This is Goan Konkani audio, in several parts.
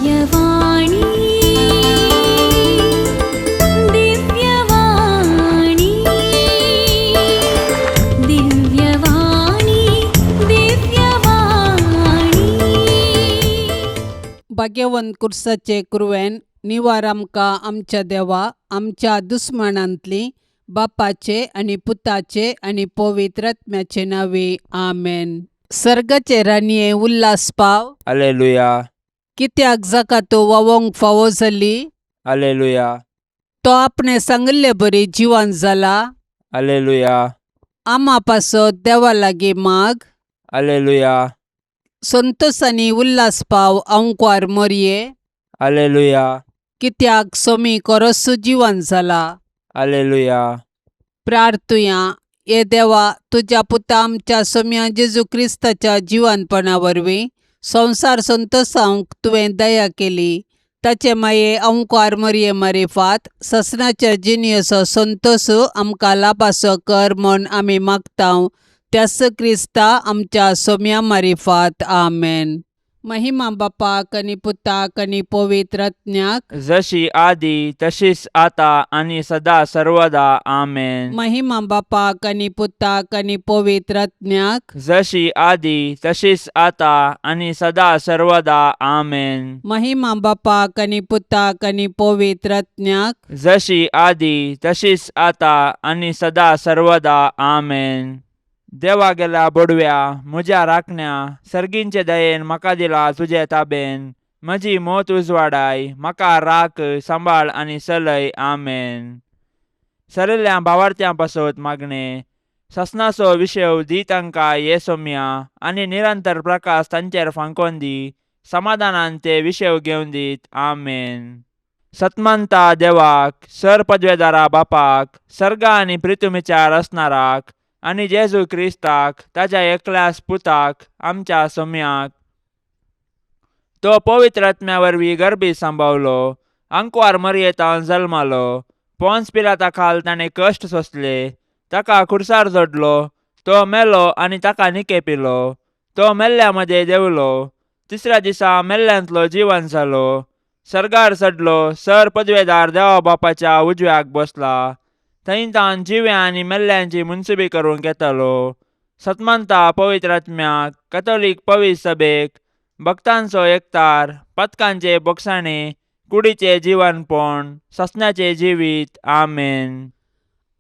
दिव्यवाणी, दिव्यवाणी, दिव्यवाणी, दिव्यवाणी. भाग्यवंत कुर्साचे कुरवेन निवार आमकां आमच्या देवा आमच्या दुस्मानांतली बापाचे आनी पुताचे आनी पवित्र आत्म्याचे नांवे आमेन. सर्गाचे राणये उल्हास पाव. अलेलुया. कित्याक जाका तो वावोंक फावो जाली. अलेलुया. तो आपणे सांगिल्ले बरी जिवन जाला. अलेलुया. आमा पासत देवा लागीं माग. अलेलुया. संतोसांनी उल्हास पाव आंकवार मोरये. अलेलुया. कित्याक सोमी कोरस्सू जिवन जाला. अलेलुया. प्रार्थुया. हे देवा, तुज्या पुता आमच्या सोम्या जेजू क्रिस्ताच्या जिवनपणा वरवीं संवसार संतोसावंक तुवें दया केली. ताचे माये अंकार मरये मारिफात ससनाच्या जिणेचो संतोस आमकां लाभासो कर म्हूण आमी मागता त्यास क्रिस्ता आमच्या सोम्या मारिफात. आमेन. महिमा बापाक आनी पुताक आनी पवित्र आत्म्याक. जशी आदी तशीच आता आणि सदा सर्वदा. आमेन. महिमा बापाक आनी पुताक आनी पवित्र आत्म्याक. जशी आदी तशीच आता आणि सदा सर्वदा. आमेन. महिमा बापाक आनी पुताक आनी पवित्र आत्म्याक. जशी आदी तशीच आता आणि सदा सर्वदा. आमेन. देवा गेल्या बोडव्या म्हज्या राखण्या सर्गींचे दयेन म्हाका दिला तुजे ताबेन. म्हजी मोत उजवाडाय म्हाका राख सांबाळ आनी चलय. आमेन. सरिल्ल्या भावार्थ्यां पासत मागणें. ससनाचो विशेव दी तांकां ये सोम्या आनी निरंतर प्रकाश तांचेर फांकोन दी. समाधानान ते विशेव घेवन दीत. आमेन. सतमंता देवाक सर पदवेदारा बापाक सर्गा आनी प्रितुमीच्या रचणाराक आनी जेजू क्रिस्ताक ताज्या एकल्यास पुताक आमच्या सोम्याक तो पवित्र आत्म्या वरवीं गर्भी सांबावलो. आंकवार मरयेतान जल्मालो. पोन्स पिलाता खाल ताणें कश्ट सोंसले. ताका खुर्सार जोडलो. तो मेलो आनी ताका निकेपिलो. तो मेल्ल्या मदें देंवलो. तिसऱ्या दिसा मेल्ल्यांतलो जिवन जालो. सर्गार चडलो. सर पदवेदार देवा बापाच्या उजव्याक बसला. थंय तावन जिव्या आनी मेल्ल्यांची मुनसुबी करूंक येतालो. सतमंता पवित्र आत्म्याक कथोलीक पवित्र सभेक भक्तांचो एकतार पथकांचे बोगसाणे कुडीचे जिवनपण ससनाचें जिवीत. आमेन.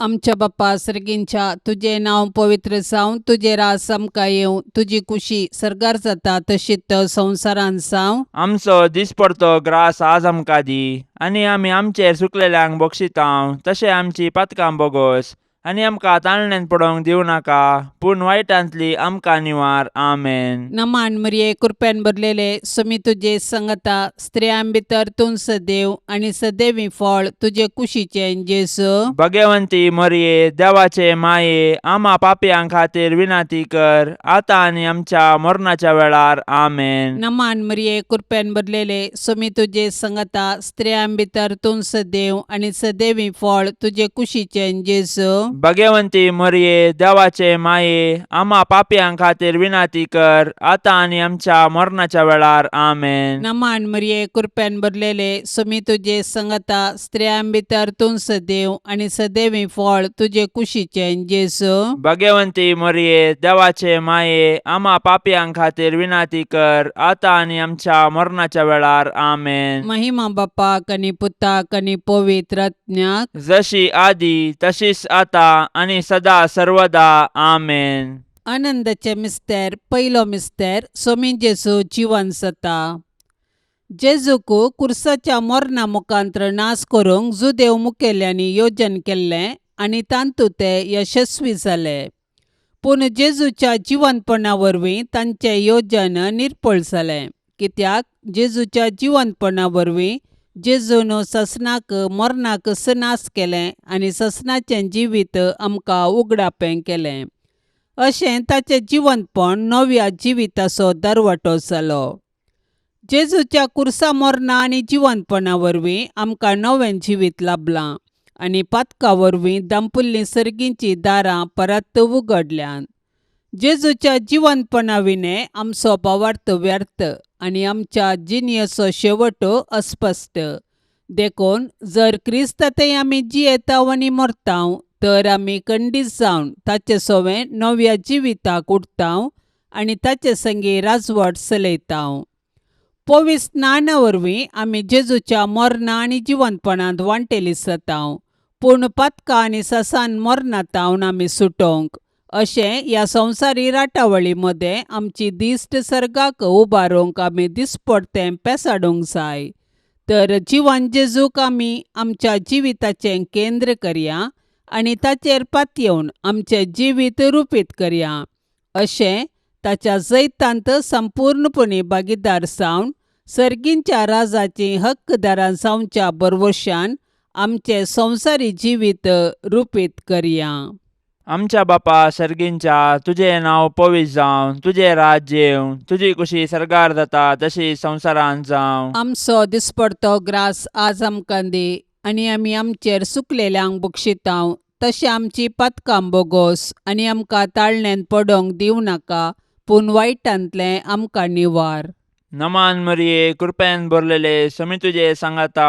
आमच्या बाप्पा सर्गींच्या, तुजें नांव पवित्र जावं, तुजें रास आमकां येवं, तुजी कुशी सर्गार जाता तशीच संवसारांत जावं. आमचो दिसपडतो ग्रास आज आमकां दी आनी आमी आमचेर चुकलेल्यांक बक्षितांव तशें आमची पातकां बोगोस आनी आमकां ताळण्यांत पडोवंक दिवं नाका पूण वायटांतली आमकां निवार. आमेन. नमान मरिये, कृपेन भरलेले, सुमी तुजे संगता, स्त्रियां भितर तूं सदैव आनी सदैवी फळ तुजे कुशीचें जेजू. भगवंती मरये देवाचे माये आमा पापयां खातीर विनंती कर आतां आनी आमच्या मरणाच्या वेळार. आमेन. नमान मरिये, कृपेन भरलेले, सुमी तुजे संगता, स्त्रियां भितर तूं सदैव आनी सदैवी फळ तुजे कुशीचें जेजू. भगवंती मरये देवाचे माये आमा पापयां खातीर विनंती कर आतां आनी आमच्या मरणाच्या वेळार. आमेन. नमान मरिये, कृपेन भरलेले, सुमी तुजे संगता, स्त्रियां भितर तूं सदैव आनी सदैवी फळ तुजे कुशीचें जेजू. भगवंती मरये देवाचे माये आमा पापयां खातीर विनंती कर आतां आनी आमच्या मरणाच्या वेळार. आमेन. महिमा बापाक आनी पुताक आनी पवित्र आत्म्याक. जशी आदी तशीच आता आनी सदा सर्वदा. आमेन. आनंदाचे मिस्तेर. पयलो मिस्तेर, सोमी जेजू जिवन जाता. जेजूक कुर्साच्या मरणा मुखांत्र नाश करूंक जुदेव मुखेल्यांनी योजन केल्लें आनी तातूंत ते यशस्वी जाले. पूण जेजूच्या जिवनपणा वरवीं तांचें योजन निर्फळ जालें, कित्याक जेजूच्या जिवनपणा वरवीं जेजून ससनाक मरणाक नाश केलें आनी ससनाचें जिवीत आमकां उगडापें केलें. अशें ताचें जिवनपण नव्या जिविताचो दरवटो जालो. जेजूच्या कुर्सा मरणा आनी जिवनपणा वरवीं आमकां नवें जिवीत लाभलां आनी पातका वरवीं दांपुल्लीं सर्गींचीं दारां परत उगडल्यांत. जेजूच्या जिवंतपणा विणें आमचो भावार्थ व्यर्थ आनी आमच्या जिणेचो शेवट अस्पश्ट. देखून जर क्रिस्ता थंय आमी जियेताव आनी मरताव तर आमी खंडीत जावन ताचे सवें नव्या जिविताक उठताव आनी ताचे संगी राजवट चलयताव. पवित्र स्नाना वरवीं आमी जेजूच्या मरणा आनी जिवंतपणांत वांटेली जाताव, पूण पातकां आनी ससान मरणांत आमी सुटोवंक अशें ह्या संवसारी राटावळी मदें आमची दिश्ट सर्गाक उबारूंक आमी दिसपडतें पेसाडूंक जाय. तर जिवन जेजूक आमी आमच्या जिविताचें केंद्र करया आनी ताचेर पातयेवन आमचें जिवीत रुपीत करया. अशें ताच्या जैतांत संपूर्णपणी भागीदार जावन सर्गींच्या राजाचीं हक्कदारां जावच्या भरवशान आमचें संवसारी जिवीत रुपीत करया. आमच्या बापा सर्गींच्या, तुजें नांव पवित्र जावं, तुजें राज्य येवं, तुजी कुशी सर्गार जाता तशी संवसारांत जावं. आमचो दिसपडतो ग्रास आज आमकां दी आनी आमी आमचेर सुकलेल्यांक बक्षितांव तशें आमची पातकां बोगोस आनी आमकां ताळण्यांत पडोवंक दिवं नाका, पूण वायटांतलें आमकां निवार. नमान मरिये, कृपेन भरलेले, समी तुजे सांगाता,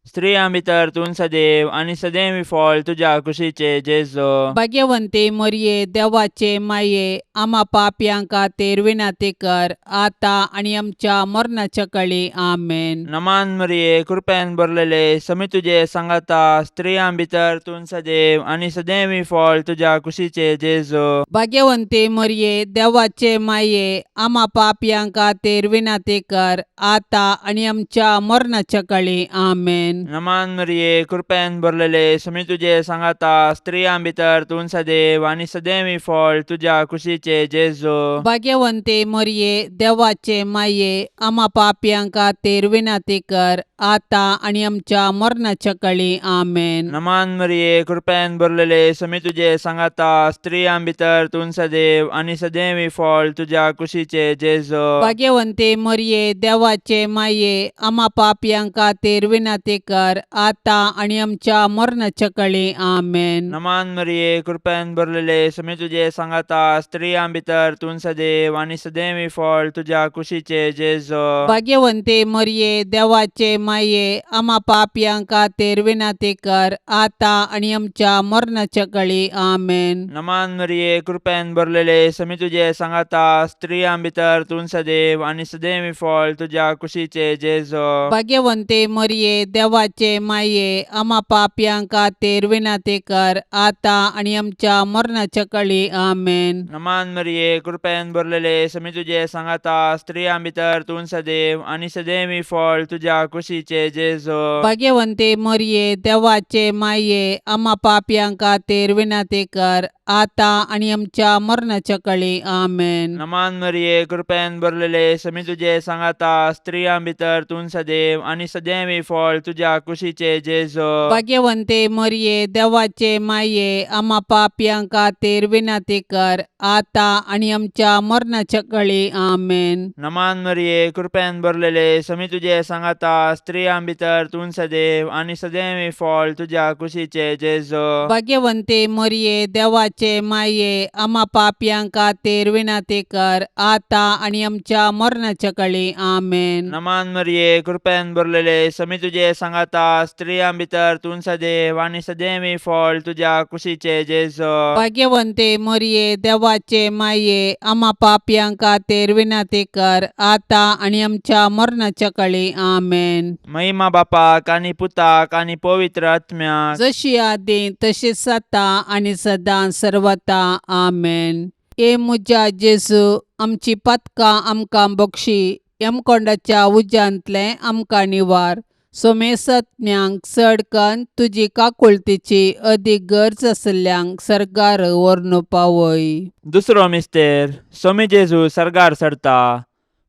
स्त्रियां भितर तूं सदैव आनी सदैव फळ तुज्या कुशीचे जेजो. भाग्यवंती मरये, देवाचे माये, आमा पापयां खातीर विनंती कर आतां आनी आमच्या मरणाच्या कळी. आमेन. नमान मरिये, कृपेन भरलेले, समी तुजे सांगाता, स्त्रियां भितर तूं सदैव आनी सदैव फळ तुज्या कुशीचे जेजो. भाग्यवंती मरये, देवाचे माये, आमा पापयां खातीर विनंती कर आतां आनी आमच्या मरणाच्या कळी. आमेन. नमान मरिये, कृपेन भरलेले, समी तुजे सांगाता, स्त्रियां भितर तूं सदैव आनी सदैव फळ तुज्या कुशीचे जेजो. भाग्यवंती मरये, देवाचे माये, आमा पापयां खातीर विनंती कर आतां आनी आमच्या मरणाच्या कळी. आमेन. नमान मरिये, कृपेन भरलेले, समी तुजे सांगाता, स्त्रियां भितर तूं सदैव आनी सदैव फळ तुज्या कुशीचे जेजो. भाग्यवंती मरये, देवाचे माये, आमा पापयां खातीर विनंती कर आतां आनी आमच्या मरणाच्या कळी. आमेन. नमान मरिये, कृपेन भरलेले, समी तुजे सांगाता, स्त्रियां भितर तूं सदैव आनी सदैव फळ तुज्या कुशीचे जेजो. भाग्यवंती मरये, देवाचे माये, आमा पापयां खातीर विनंती कर आतां आनी आमच्या मरणाच्या कळी. आमेन. नमान मरिये, कृपेन भरलेले, समी तुजे सांगाता, स्त्रियां भितर तूं सदैव आनी सदैव फळ तुज्या कुशीचे जेजो. भाग्यवंती मरये, देवाचे माये, आमा पापयां खातीर विनंती कर आतां आनी आमच्या मरणाच्या कळी. आमेन. नमान मरिये, कृपेन भरलेले, समी तुजे सांगाता, स्त्रियां भितर तूं सदैव आनी सदैव फळ तुज्या कुशीचे जेजो. भाग्यवंती मरये, देवाचे माये, आमा पापयां खातीर विनंती कर आतां आनी आमच्या मरणाच्या कळी. आमेन. नमान मरिये, कृपेन भरलेले, समी तुजे सांगाता, स्त्रियां भितर तूं सदैव आनी सदैव फळ तुज्या कुशीचे जेजो. भाग्यवंती मरये, देवाचे माये, आमा पापयां खातीर विनंती कर आतां आनी आमच्या मरणाच्या कळी. आमेन. नमान मरिये, कृपेन भरलेले, समी तुजे सांगाता, स्त्रियां भितर तूं सदैव आनी सदैव फळ तुज्या कुशीचे जेजो. भाग्यवंती मरये, देवाचे माये, आमा पापयां खातीर विनंती कर आतां आनी आमच्या मरणाच्या कळी. आमेन. नमान मरिये, कृपेन भरलेले, समी तुजे सांगाता, स्त्रियां भितर तूं सदैव आनी सदैव फळ तुज्या कुशीचे जेजो. भाग्यवंती मरये, देवाचे माये, आमा पापयां खातीर विनंती कर आतां आनी आमच्या मरणाच्या कळी. आमेन. महिमा बापाक आनी पुताक आनी पवित्र आत्म्याक, जशी आदी तशीच आतां आनी सदां सर्वता. आमेन. ए म्हज्या जेजू, आमची पातकां आमकां बक्षी, यमकोंडाच्या उज्यांतलें आमकां निवार, सोमेसत्म्यांक चड कन्न तुजी काकुळतीची अदीक गरज आशिल्ल्यांक सर्गार व्हरून पावय. दुसरो मिस्तेर, सोमी जेजू सर्गार चडता.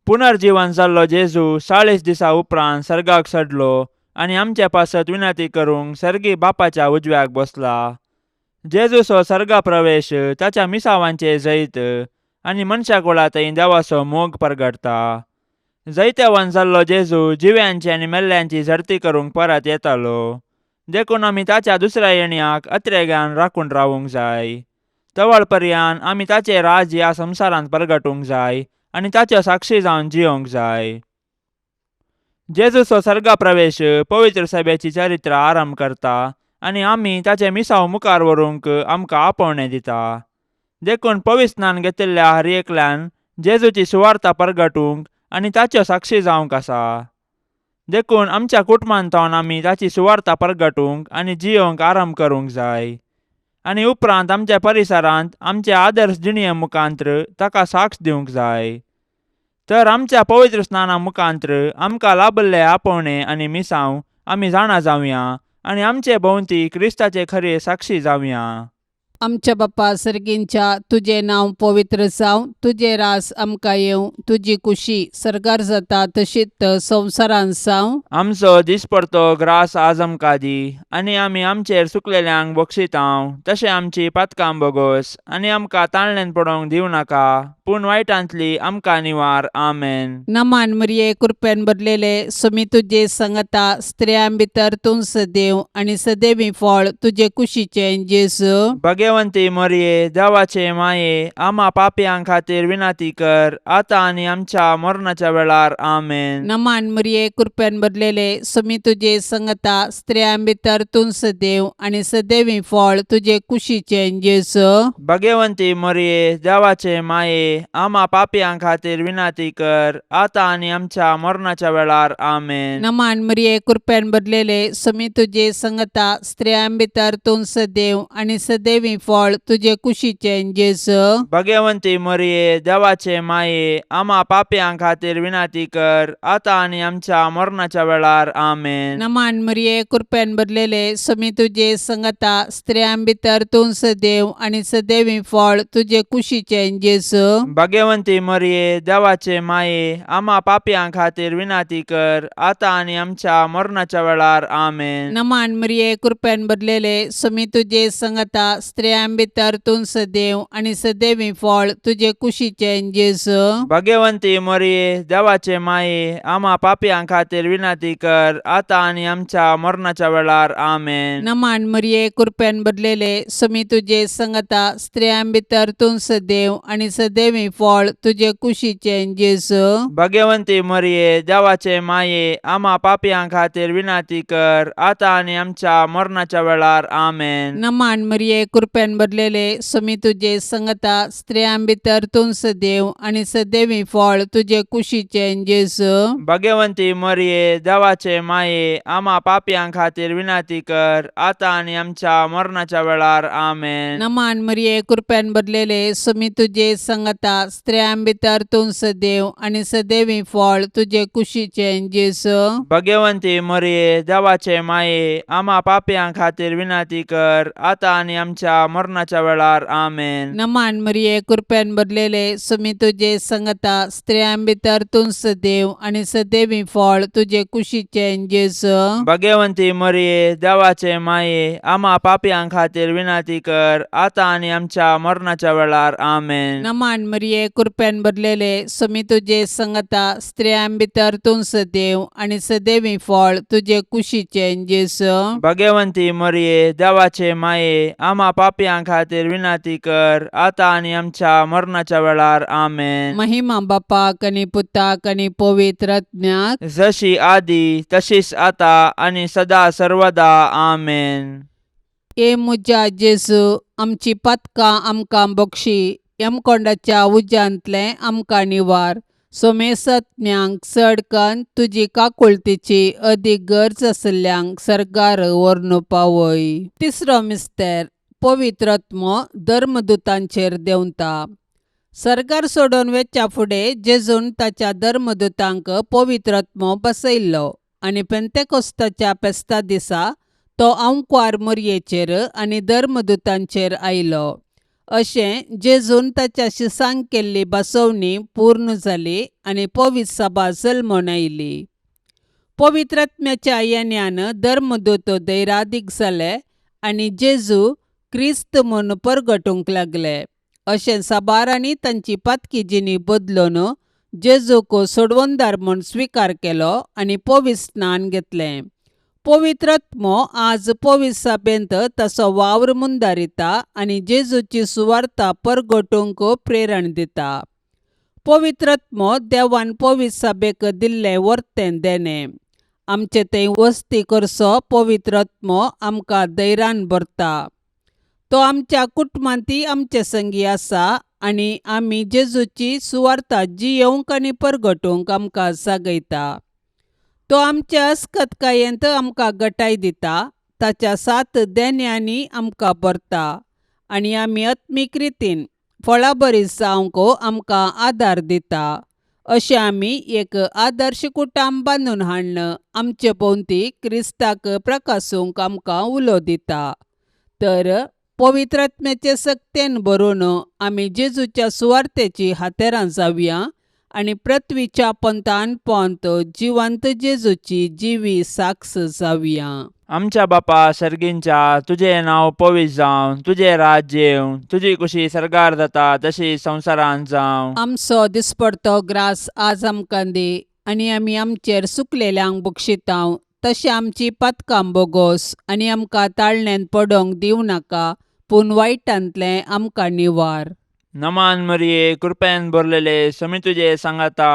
पुनर्जीवन जाल्लो जेजू 40 दिसा उपरांत सर्गाक चडलो आनी आमचे पासत विनंती करूंक सर्गी बापाच्या उजव्याक बसला. जेजूचो सर्गा प्रवेश ताच्या मिसावांचे जैत आनी मनशा कुळा थंय देवाचो मोग परगटता. जैतेवान जाल्लो जेजू जिव्यांची आनी मेल्ल्यांची झडती करूंक परत येतालो, देखून आमी ताच्या दुसऱ्या येण्याक अत्रेगान राखून रावूंक जाय. तवळ पर्यान आमी ताचें राज ह्या संवसारांत परगटूंक जाय आनी ताच्यो साक्षी जावन जियोंक जाय. जेजूचो सर्गा प्रवेश पवित्र सभेची चरित्र आरंभ करता आनी आमी ताचें मिसांव मुखार व्हरूंक आमकां आपोवणें दिता. देखून पवित्र स्नान घेतिल्ल्या हर एकल्यान जेजूची सुवार्ता परगटूंक आनी ताच्यो साक्षी जावंक आसा. देखून आमच्या कुटुंबांत आमी ताची सुवार्ता परगटूंक आनी जियोंक आरंभ करूंक जाय आनी उपरांत आमच्या परिसरांत आमचे आदर्श जिणये मुखांत्र ताका साक्ष दिवंक जाय. तर आमच्या पवित्र स्नाना मुखांत्र आमकां लाभल्ले आपोवणें आनी मिसांव आमी जाणा जावया आनी आमचे भोंवती क्रिस्ताचे खरे साक्षी जावया. आमच्या बापा सर्गींच्या, तुजें नांव पवित्र जावं, तुजें रास आमकां येवं, तुजी कुशी सर्गार जाता तशीच संवसारांत जावं. आमचो दिसपडतो ग्रास आज आमकां दी आनी आमी आमचेर सुकलेल्यांक बक्षितांव तशें आमची पातकां बोगोस आनी आमकां ताणल्यान पडोवंक दिवं नाका पूण वायटांतली आमकां निवार. आमेन. नमान मरिये, कृपेन भरलेले, सुमी तुजे संगता, स्त्रियां भितर तूं सदैव आनी सदैवी फळ तुजे कुशीचें जेजू. भगवंती मरिये, देवाचे माये, आमा पापयां खातीर विनंती कर आतां आनी आमच्या मरणाच्या वेळार. आमेन. नमान मरिये, कृपेन भरलेले, सुमी तुजे संगता, स्त्रियां भितर तूं सदैव आनी सदैवी फळ तुजे कुशीचें जेजू. भगवंती मरिये, देवाचे माये, आमा पापयां खातीर विनंती कर आतां आनी आमच्या मरणाच्या वेळार. आमेन. नमान मरिये, कृपेन भरलेले, सुमी तुजे संगता, स्त्रियां भितर तूं सदैव आनी सदैवी फळ तुजे कुशीचें जेजू. भगवंती मरिये, देवाचे माये, आमा पापयां खातीर विनंती कर आतां आनी आमच्या मरणाच्या वेळार. आमेन. नमान मरिये, कृपेन भरलेले, सुमी तुजे संगता, स्त्रियां भितर तूं सदैव आनी सदैवी फळ तुजे कुशीचें जेजू. भगवंती मरिये, देवाचे माये, आमा पापयां खातीर विनंती कर आतां आनी आमच्या मरणाच्या वेळार. आमेन. नमान मरिये, कृपेन भरलेले, सुमी तुजे संगता, स्त्रियां भितर तूं सदैव आनी सदैवी फळ तुजे कुशीचें जेजू. भगवंती मरिये, देवाचे माये, आमा पापयां खातीर विनंती कर आतां आनी आमच्या मरणाच्या वेळार. आमेन. नमान मरिये, कृपेन भरलेले, सुमी तुजे संगता, स्त्रियां भितर तूं सदैव आनी सदैवी फळ तुजे कुशीचें जेजू. भगवंती मरिये, देवाचे माये, आमा पापयां खातीर विनंती कर आतां आनी आमच्या मरणाच्या वेळार. आमेन. नमान मरिये, कृपेन भरलेले, सुमी तुजे संगता, स्त्रियां भितर तूं सदैव आनी सदैवी फळ तुजे कुशीचें जेजू. भगवंती मरिये, देवाचे माये, आमा पापयां खातीर विनंती कर आतां आनी आमच्या मरणाच्या वेळार. आमेन. नमान मरिये, कृपेन भरलेले, सुमी तुजे संगता, स्त्रियां भितर तूं सदैव आनी सदैवी फळ तुजे कुशीचें जेजू. भगवंती मरिये, देवाचे माये, आमा पापयां खातीर विनंती कर आतां आनी आमच्या मरणाच्या वेळार. आमेन. नमान मरिये, कृपेन भरलेले, सुमी तुजे संगता, स्त्रियां भितर तूं सदैव आनी सदैवी फळ तुजे कुशीचें जेजू. भगवंती मरिये, देवाचे माये, आमा पापयां खातीर विनंती कर आतां आनी आमच्या मरणाच्या वेळार. आमेन. नमान मरिये, कृपेन भरलेले, सुमी तुजे संगता, स्त्रियां भितर तूं सदैव आनी सदैवी फळ तुजे कुशीचें जेजू. भगवंती मरिये, देवाचे माये, आमा पापयां खातीर विनंती कर आतां आनी आमच्या मरणाच्या वेळार. आमेन. महिमा बापाक आनी पुताक आनी पवित्र आत्म्याक. जशी आदी तशीच आता आनी सदा सर्वदा. आमेन. ए म्हज्या जेजू, आमची पातकां आमकां बक्षी, यमकोंडाच्या उज्यांतलें आमकां निवार, सोमेसत्म्यांक चड कन्न तुजी काकुळतीची अदीक गरज आशिल्ल्यांक सर्गार व्हरून पावय. तिसरो मिस्तेर, पवित्र आत्मो धर्मदुतांचेर देंवता. सर्गार सोडून वेच्या फुडें जेजून ताच्या धर्मदुतांक पवित्र आत्मो बसयल्लो आनी पेंतेकोस्ताच्या फेस्ता दिसा तो आंकवार मोरयेचेर आनी धर्मदुतांचेर आयलो. अशें जेजून ताच्या शिसांक केल्ली बसवणी पूर्ण जाली आनी पवित्र सभा जल्मून आयली. पवित्र आत्म्याच्या येण्यान धर्मदूत धैरादीक जाले आनी जेजू क्रिस्त म्हूण परगटूंक लागले. अशें साबारांनी तांची पातकी जिणी बदलून जेजूक सोडवणदार म्हूण स्विकार केलो आनी पवित्र स्नान घेतलें. पवित्र आत्मो आज पवित्र सभेंत ताचो वावर मुंदारिता आनी जेजूची सुवार्ता परगटूंक प्रेरण दिता. पवित्र आत्मो देवान पवित्र सभेक दिल्लें वर्तें देणें. आमचे थंय वस्ती करचो पवित्र आत्मो आमकां धैर्यान भरता. तो आमच्या कुटुंबांतय आमचे संगी आसा आनी आमी जेजूची सुवार्ता जियेवंक आनी परगटूंक आमकां जागयता. तो आमच्या अस्कतकायेंत आमकां गटाय दिता, ताच्या सात देण्यांनी आमकां भरता आनी आमी आत्मीक रितीन फळाबरी जावंक आमकां आदार दिता. अशें आमी एक आदर्श कुटुंब बांदून हाडून आमचे भोंवती क्रिस्ताक प्रकासूंक आमकां उलो दिता. तर पवित्र आत्म्याचे सक्तेन भरून आमी जेजूच्या सुवार्तेची हातेरां जावया आनी पृथ्वीच्या पंथान पंत जिवंत जेजूची जिवी साक्ष जावया. आमच्या बापा सर्गींच्या, तुजें नांव पवित्र जावं, तुजें राज्य येवं, तुजी कुशी सर्गार जाता तशी संवसारांत जावं. आमचो दिसपडतो ग्रास आज आमकां दी आनी आमी आमचेर सुकलेल्यांक बक्षितांव तशें आमची पातकां बोगोस आनी आमकां ताळण्यांत पडोंक दिवं नाका, पूण वायटांतलें आमकां निवार. नमान मरिये, कृपेन भरलेले, समी तुजे सांगाता,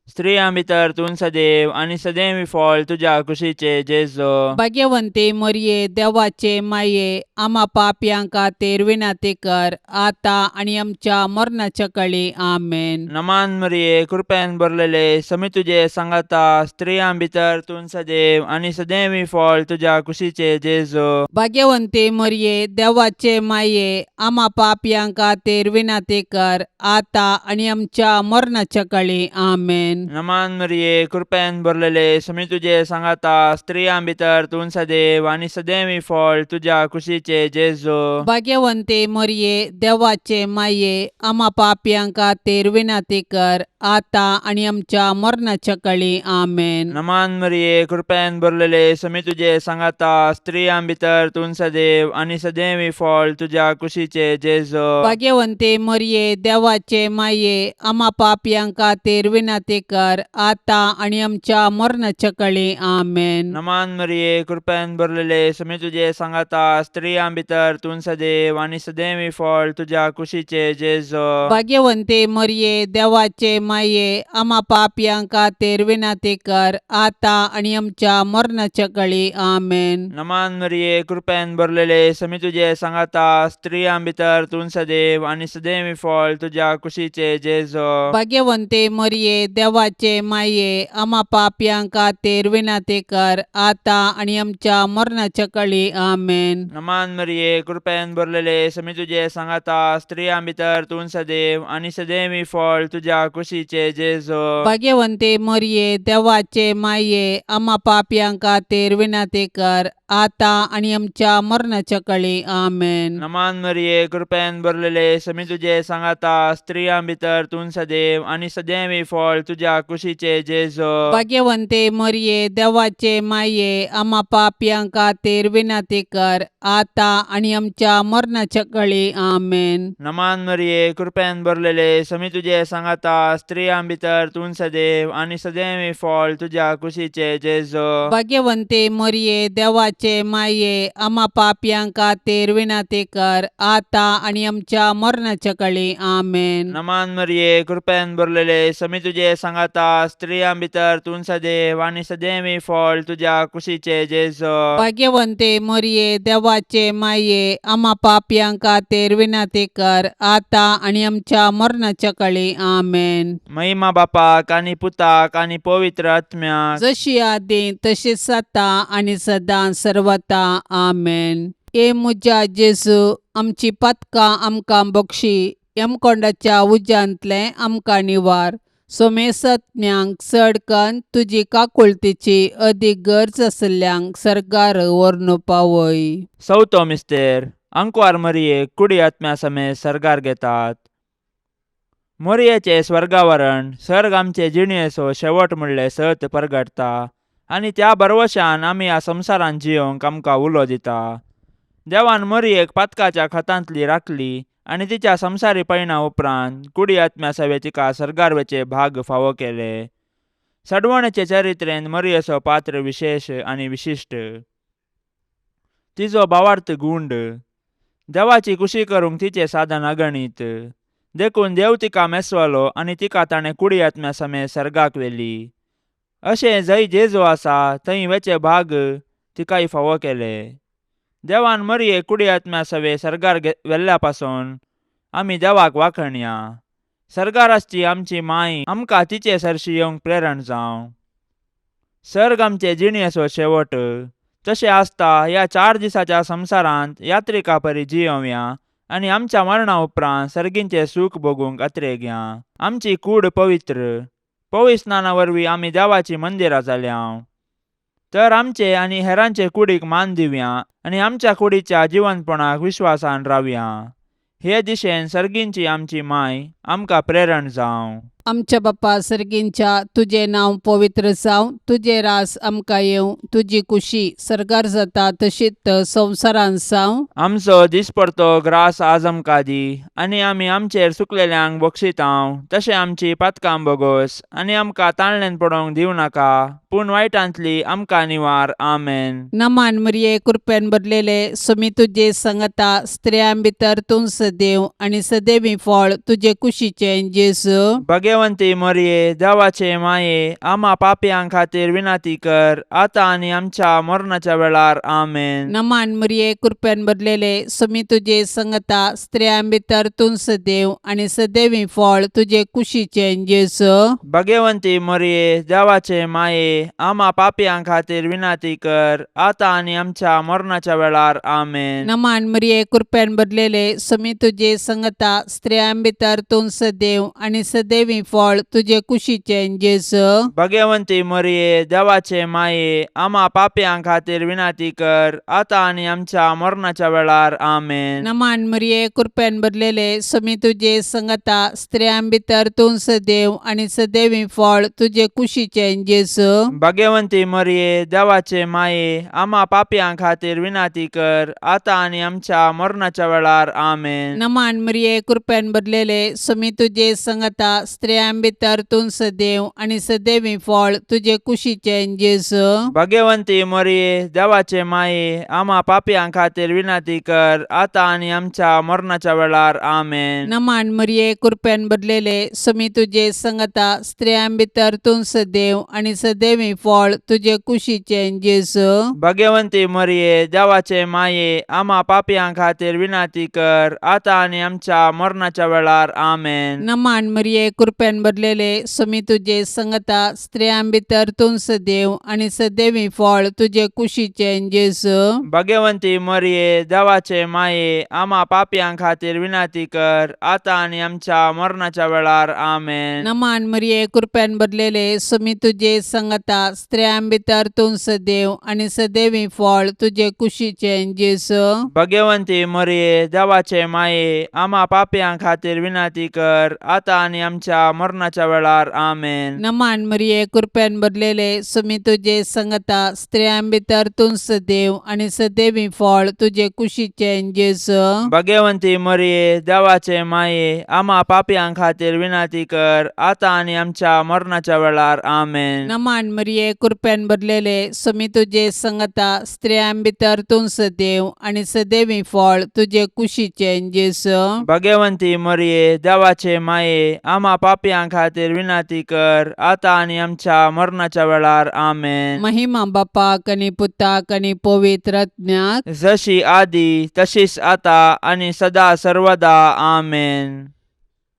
स्त्रियां भितर तूं सदैव आनी सदैव फळ तुज्या कुशीचे जेजो. भाग्यवंती मरिये, देवाचे माये, आमा पापयां खातीर विनंती कर आतां आनी आमच्या मरणाच्या कळी. आमेन. नमान मरिये, कृपेन भरलेले, समी तुजे सांगाता, स्त्रियां भितर तूं सदैव आनी सदैव फळ तुज्या कुशीचे जेजो. भाग्यवंती मरिये, देवाचे माये, आमा पापयां खातीर विनंती कर आतां आनी आमच्या मरणाच्या कळी. आमेन. नमान मरिये, कृपेन भरलेले, समी तुजे सांगाता, स्त्रियां भितर तूं सदैव आनी सदैव फळ तुज्या कुशीचे जेजो. भाग्यवंती मरिये, देवाचे माये, आमा पापयां खातीर विनंती कर आतां आनी आमच्या मरणाच्या कळी. आमेन. नमान मरिये, कृपेन भरलेले, समी तुजे सांगाता, स्त्रियां भितर तूं सदैव आनी सदैव फळ तुज्या कुशीचे जेजो. भाग्यवंती मरिये, देवाचे माये, आमा पापयां खातीर विनंती कर आतां आनी आमच्या मरणाच्या कळी. आमेन. नमान मरिये, कृपेन भरलेले, समी तुजे सांगाता, स्त्रियां भितर तूं सदैव आनी सदैव फळ तुज्या कुशीचे जेजो. भाग्यवंती मरिये, देवाचे माये, आमा पापयां खातीर विनंती कर आतां आनी आमच्या मरणाच्या कळी. आमेन. नमान मरिये, कृपेन भरलेले, समी तुजे सांगाता, स्त्रियां भितर तूं सदैव आनी सदैव फळ तुज्या कुशीचे जेजो. भाग्यवंती मरिये, देवाचे माये, आमा पापयां खातीर विनंती कर आतां आनी आमच्या मरणाच्या कळी. आमेन. नमान मरिये, कृपेन भरलेले, समी तुजे सांगाता, स्त्रियां भितर तूं सदैव आनी सदैव फळ तुज्या कुशीचे जेजो. भाग्यवंती मरिये, देवाचे माये, आमा पापयां खातीर विनंती कर आतां आनी आमच्या मरणाच्या कळी. आमेन. नमान मरिये, कृपेन भरलेले, समी तुजे सांगाता, स्त्रियां भितर तूं सदैव आनी सदैव फळ तुज्या कुशीचे जेजो. भाग्यवंती मरिये, देवाचे माये, आमा पापयां खातीर विनंती कर आतां आनी आमच्या मरणाच्या कळी. आमेन. नमान मरिये, कृपेन भरलेले, समी तुजे सांगाता, स्त्रियां भितर तूं सदैव आनी सदैव फळ तुज्या कुशीचे जेजो. भाग्यवंती मरिये, देवाचे माये, आमा पापयां खातीर विनंती कर आतां आनी आमच्या मरणाच्या कळी. आमेन. नमान मरिये, कृपेन भरलेले, समी तुजे सांगाता, स्त्रियां भितर तूं सदैव आनी सदैव फळ तुज्या कुशीचे जेजो. भाग्यवंती मरिये, देवाचे माये, आमा पापयां खातीर विनंती कर आतां आनी आमच्या मरणाच्या कळी. आमेन. महिमा बापाक आनी पुताक आनी पवित्र आत्म्याक, जशी आदी तशीच आतां आनी सदां सर्वता. आमेन. ए म्हज्या जेजू, आमची पातकां आमकां बक्षी, यमकोंडाच्या उज्यांतलें आमकां निवार, सोमेसत्म्यांक चड कन्न तुजी काकुळतीची अदीक गरज आशिल्ल्यांक सर्गार व्हरून पावय. चवथो मिस्तेर, आंकवार मरियेक कुडी आत्म्या समेत सर्गार घेतात. मोरयेचें स्वर्गावरण सर्ग आमचे जिणेचो शेवट म्हणलें सत परगटता आनी त्या भरवशान आमी ह्या संवसारांत जियोंक आमकां उलो दिता. देवान मोरयेक पातकाच्या खतांतली राखली आनी तिच्या संवसारी पयणा उपरांत कुडी आत्म्या सवे तिका सर्गार वचचे भाग फावो केले. सडवणेचे चरित्रेंत मरियेचो पात्र विशेश आनी विशिश्ट. तिजो भावार्थ गूंड. देवाची कुशी करूंक तिचें साधन अगणीत. देखून देव तिका मेसवलो आनी तिका ताणें कुडी आत्म्या समेत सर्गाक व्हेली. अशें जंय जेजू आसा थंय वेचे भाग तिकाय फावो केले. देवान मरये कुडी आत्म्या सवे सर्गार व्हेल्ल्या पासून आमी देवाक वाखणया. सर्गार आसची आमची माय आमकां तिचे सरशी येवंक प्रेरण जावं. सर्ग आमचे जिणेचो शेवट. तशें आसता ह्या 4 दिसाच्या संवसारांत यात्रिका परी जियोवया आनी आमच्या मरणा उपरांत सर्गींचें सूख भोगूंक अत्रेगया. आमची कूड पवित्र पवित्र स्नाना वरवीं आमी देवाचीं मंदिरां जाल्या. तर आमचे आनी हेरांचे कुडीक मान दिवया आनी आमच्या कुडीच्या जिवनपणाक विश्वासान रावया. हे दिशेन सर्गींची आमची माय आमकां प्रेरण जावं. आमच्या बापा सर्गींच्या, तुजें नांव पवित्र जावं, तुजें रास आमकां येवं, तुजी कुशी सर्गार जाता तशीच संवसारांत जावं. आमचो दिसपडतो ग्रास आज आमकां दी आनी आमी आमचेर चुकलेल्यांक बक्षितांव तशें आमची पातकां बोगोस आनी आमकां ताणल्यान पडोवंक दिवं नाका, पूण वायटांतली आमकां निवार. आमेन. नमान मरिये, कृपेन भरलेले, स्वामी तुजे संगता, स्त्रियां भितर तूं सदैव आनी सदैवी फळ तुजे कुशीचें जेजू. भगवंती मरिये, देवाचे माये, आमा पापयां खातीर विनंती कर, आतां आनी आमच्या मरणाच्या वेळार. आमेन. नमान मरिये, कृपेन भरलेले, स्वामी तुजे संगता, स्त्रियां भितर तूं सदैव आनी सदैवी फळ तुजे कुशीचें जेजू. भगवंती मरिये, देवाचे माये, आमा पापयां खातीर विनंती कर, आतां आनी आमच्या मरणाच्या वेळार. आमेन. नमान मरिये, कृपेन भरलेले, स्वामी तुजे संगता, स्त्रियां भितर तूं सदैव आनी सदैवी फळ तुजे कुशीचें जेजू. भगवंती मरिये, देवाचे माये, आमा पापयां खातीर विनंती कर, आतां आनी आमच्या मरणाच्या वेळार. आमेन. नमान मरिये, कृपेन भरलेले, स्वामी तुजे संगता, स्त्रियां भितर तूं सदैव आनी सदैवी फळ तुजे कुशीचें जेजू. भगवंती मरिये, देवाचे माये, आमा पापयां खातीर विनंती कर, आतां आनी आमच्या मरणाच्या वेळार. आमेन. नमान मरिये, कृपेन भरलेले, स्वामी तुजे संगता, स्त्रियां भितर तूं सदैव आनी सदैवी फळ तुजे कुशीचें जेजू. भगवंती मरिये, देवाचे माये, आमा पापयां खातीर विनंती कर, आतां आनी आमच्या मरणाच्या वेळार. आमेन. नमान मरिये, कृपेन भरलेले, स्वामी तुजे संगता, स्त्रियां भितर तूं सदैव आनी सदैवी फळ तुजे कुशीचें जेजू. भगवंती मरिये, देवाचे माये, आमा पापयां खातीर विनंती कर, आतां आनी आमच्या मरणाच्या वेळार. आमेन. नमान मरिये, कृपेन भरलेले, स्वामी तुजे संगता, स्त्रियां भितर तूं सदैव आनी सदैवी फळ तुजे कुशीचें जेजू. भगवंती मरिये, देवाचे माये, आमा पापयां खातीर विनंती कर, आतां आनी आमच्या मरणाच्या वेळार. आमेन. नमान मरिये, कृपेन भरलेले, स्वामी तुजे संगता, स्त्रियां भितर तूं सदैव आनी सदैवी फळ तुजे कुशीचें जेजू. भगवंती मरिये, देवाचे माये, आमा पापयां खातीर विनंती कर, आतां आनी आमच्या मरणाच्या वेळार. आमेन. नमान मरिये, कृपेन भरलेले, स्वामी तुजे संगता, स्त्रियां भितर तूं सदैव आनी सदैवी फळ तुजे कुशीचें जेजू. भगवंती मरिये, देवाचे माये, आमा पापयां खातीर विनंती कर, आतां आनी आमच्या मरणाच्या वेळार. आमेन. नमान मरिये, कृपेन भरलेले, स्वामी तुजे संगता, स्त्रियां भितर तूं सदैव आनी सदैवी फळ तुजे कुशीचें जेजू. भगवंती मरिये, देवाचे माये, आमा पापयां खातीर विनंती कर, आतां आनी आमच्या मरणाच्या वेळार. आमेन. महिमा बापाक आनी पुताक आनी पवित्र आत्म्याक, जशी आदी तशीच आता आनी सदा सर्वदा. आमेन.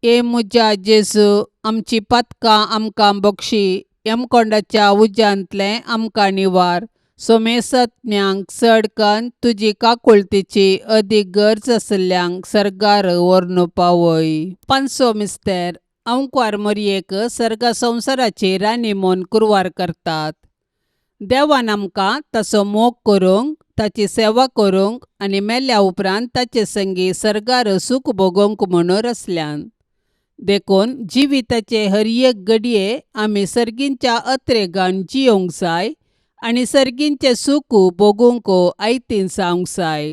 ए म्हज्या जेजू, आमची पातकां आमकां बक्षी, यमकोंडाच्या उज्यांतलें आमकां निवार, सोमेसत्म्यांक चड कन्न तुजी काकुळतीची अदीक गरज आशिल्ल्यांक सर्गार व्हरून पावय. पांचवो मिस्तेर, अंकवार मरयेक सर्गा संवसाराची राणी म्हूण कुरवार करतात. देवान आमकां ताचो मोग करूंक, ताची सेवा करूंक आनी मेल्या उपरांत ताचे संगी सर्गार सूख भोगोवंक म्हूण रचल्यान. देखून जिविताचे हर एक घडये आमी सर्गींच्या अत्रेगान जियोंक जाय आनी सर्गींचें सूख भोगूंक आयतीन जावंक जाय.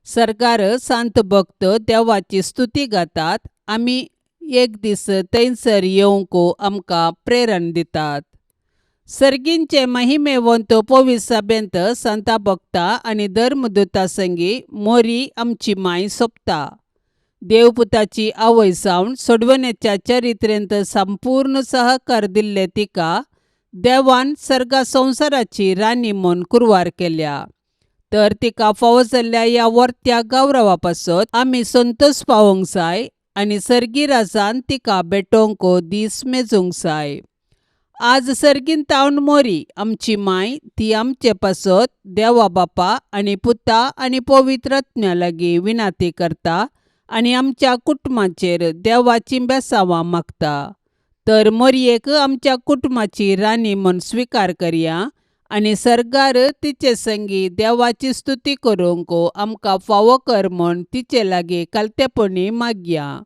सर्गार सांत भक्त देवाची स्तुती गातात, आमी एक दीस थंयसर येवंक आमकां प्रेरण दितात. सर्गींचे महिमेवंत पवित्र सभेंत संता भक्ता आनी धर्मदूता संगी मोरी आमची माय सोंपता. देवपुताची आवय जावन सोडवण्याच्या चरित्रेंत संपूर्ण सहकार दिल्ले तिका देवान सर्गा संवसाराची राणी म्हूण कुरवार केल्या. तर तिका फावो जाल्ल्या ह्या वर्त्या गौरवा पासत आमी संतोश पावोवंक जाय आनी सर्गी राजान तिका भेटोवंक दीस मेजूंक जाय. आज सर्गीन तावन मोरी आमची माय ती आमचे पासत देवा बापा आनी पुता आनी पवित्र आत्म्या लागीं विनाती करता आनी आमच्या कुटुंबाचेर देवाचीं बेसांवां मागता. तर मोरयेक आमच्या कुटुंबाची राणी म्हूण स्विकार करया आनी सर्गार तिचे संगी देवाची स्तुती करूंक आमकां फावो कर म्हूण तिचे लागीं कालतेपणी मागया.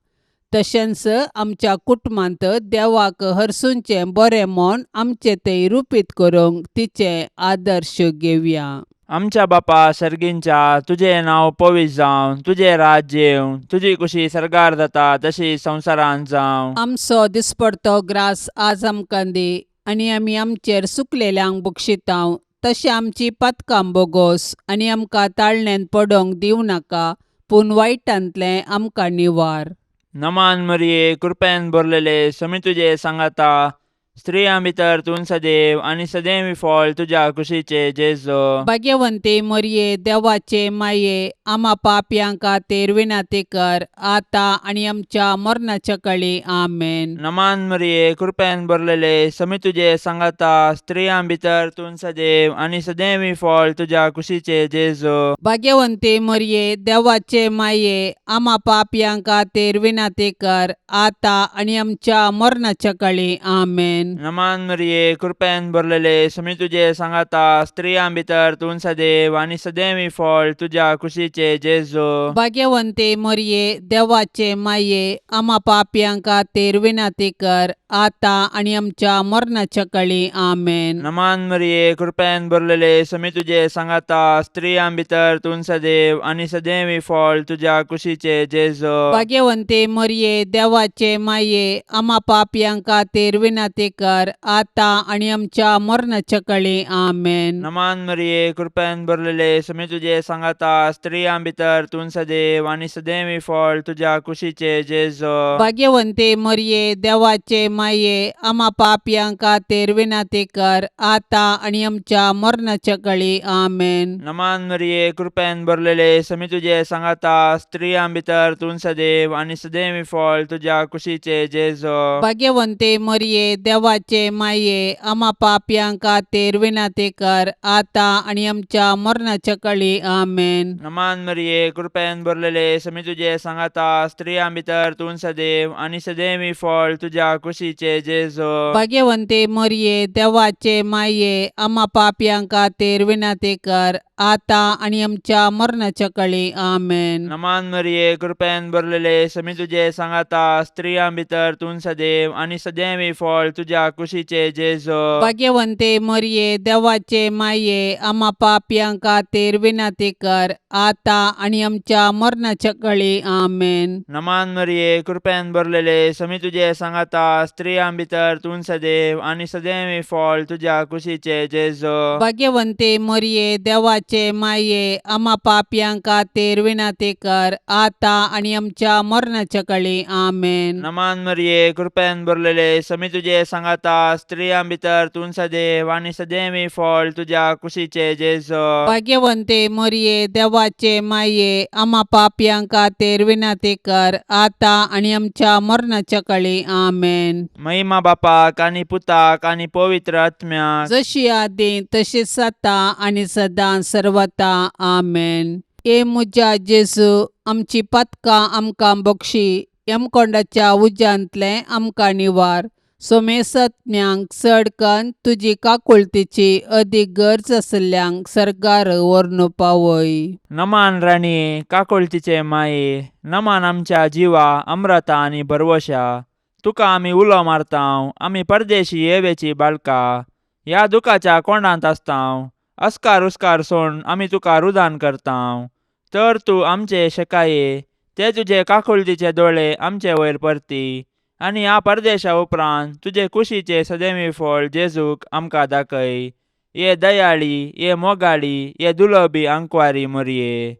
तशेंच आमच्या कुटुंबांत देवाक हरसूंचें बरें म्हूण आमचें तें रुपीत करूंक तिचें आदर्श घेवया. आमच्या बापा सर्गींच्या, तुजें नांव पवित्र जावं, तुजें राज्य येवं, तुजी कुशी सर्गार जाता तशी संवसारांत जावं. आमचो दिसपडतो ग्रास आज आमकां दी आनी आमी आमचेर सुकलेल्यांक बक्षितांव तशें आमची पातकां बोगोस आनी आमकां ताळण्यांत पडोवंक दिवं नाका पूण वायटांतलें आमकां निवार. नमान मरिये, कृपेन भरलेले, समी तुजे सांगाता, स्त्रियां भितर तूं सदैव आनी सदैव फळ तुज्या कुशीचे जेजो. भाग्यवंती मोरये, देवाचे माये, आमा पापयां खातीर विनंती कर आतां आनी आमच्या मरणाच्या कळी. आमेन. नमान मरिये, कृपेन भरलेले, समी तुजे सांगाता, स्त्रियां भितर तूं सदैव आनी सदैव फळ तुज्या कुशीचे जेजो. भाग्यवंती मोरये, देवाचे माये, आमा पापयां खातीर विनंती कर आतां आनी आमच्या मरणाच्या कळी. आमेन. नमान मरिये, कृपेन भरलेले, समी तुजे सांगाता, स्त्रियां भितर तूं सदैव आनी सदैव फळ तुज्या कुशीचे जेजो. भाग्यवंती मोरये, देवाचे माये, आमा पापयां खातीर विनंती कर आतां आनी आमच्या मरणाच्या कळी. आमेन. नमान मरिये, कृपेन भरलेले, समी तुजे सांगाता, स्त्रियां भितर तूं सदैव आनी सदैव फळ तुज्या कुशीचे जेजो. भाग्यवंती मोरये, देवाचे माये, आमा पापयां खातीर विनंती कर आतां आनी आमच्या मरणाच्या कळी. आमेन. नमान मरिये, कृपेन भरलेले, समी तुजे सांगाता, स्त्रियां भितर तूं सदैव आनी सदैव फळ तुज्या कुशीचे जेजो. भाग्यवंती मोरये, देवाचे माये, आमा पापयां खातीर विनंती कर आतां आनी आमच्या मरणाच्या कळी. आमेन. नमान मरिये, कृपेन भरलेले, समी तुजे सांगाता, स्त्रियां भितर तूं सदैव आनी सदैव फळ तुज्या कुशीचे जेजो. भाग्यवंती मोरये, देवाचे माये, आमा पापयां खातीर विनंती कर आतां आनी आमच्या मरणाच्या कळी. आमेन. नमान मरिये, कृपेन भरलेले, समी तुजे सांगाता, स्त्रियां भितर तूं सदैव आनी सदैव फळ तुज्या कुशीचे जेजो. भाग्यवंती मोरये, देवाचे माये, आमा पापयां खातीर विनंती कर आतां आनी आमच्या मरणाच्या कळी. आमेन. नमान मरिये, कृपेन भरलेले, समी तुजे सांगाता, स्त्रियां भितर तूं सदैव आनी सदैव फळ तुज्या कुशीचे जेजो. भाग्यवंती मोरये, देवाचे माये, आमा पापयां खातीर विनंती कर आतां आनी आमच्या मरणाच्या कळी. आमेन. नमान मरिये, कृपेन भरलेले, समी तुजे सांगाता, स्त्रियां भितर तूं सदैव आनी सदैव फळ तुज्या कुशीचे जेजो. भाग्यवंती मोरये, देवाचे माये, आमा पापयां खातीर विनंती कर आतां आनी आमच्या मरणाच्या कळी. आमेन. नमान मरिये, कृपेन भरलेले, समी तुजे सांगाता, स्त्रियां भितर तूं सदैव आनी सदैव फळ तुज्या कुशीचे जेजो. भाग्यवंती मोरये, देवाचे माये, आमा पापयां खातीर विनंती कर आतां आनी आमच्या मरणाच्या कळी. आमेन. महिमा बापाक आनी पुताक आनी पवित्र आत्म्याक, जशी आदी तशीच आतां आनी सदां सर्वता. आमेन. ए म्हज्या जेजू, आमची पातकां आमकां बक्षी, यमकोंडाच्या उज्यांतलें आमकां निवार, सोमेसत्म्यांक चड कन्न तुजी काकुळतीची अदीक गरज आशिल्ल्यांक सर्गार व्हरून पावय. नमान राणये, काकुळतीचे माये, नमान आमच्या जिवा अमृता आनी भरवशा, तुका आमी उलो मारतांव, आमी परदेशी येवेची बाळका, ह्या दुखाच्या कोंडांत आसतांव, अस्कार उस्कार सोड आमी तुका रुदान करतांव, तर तूं आमचे शेकाये, ते तुजे काकुळतीचे दोळे आमचे वयर परती आनी ह्या परदेशा उपरांत तुजे कुशीचे सदैवी फळ जेजूक आमकां दाखय. ये दयाळी, ये मोगाळी, ये दुलोबी अंकवारी मोरये,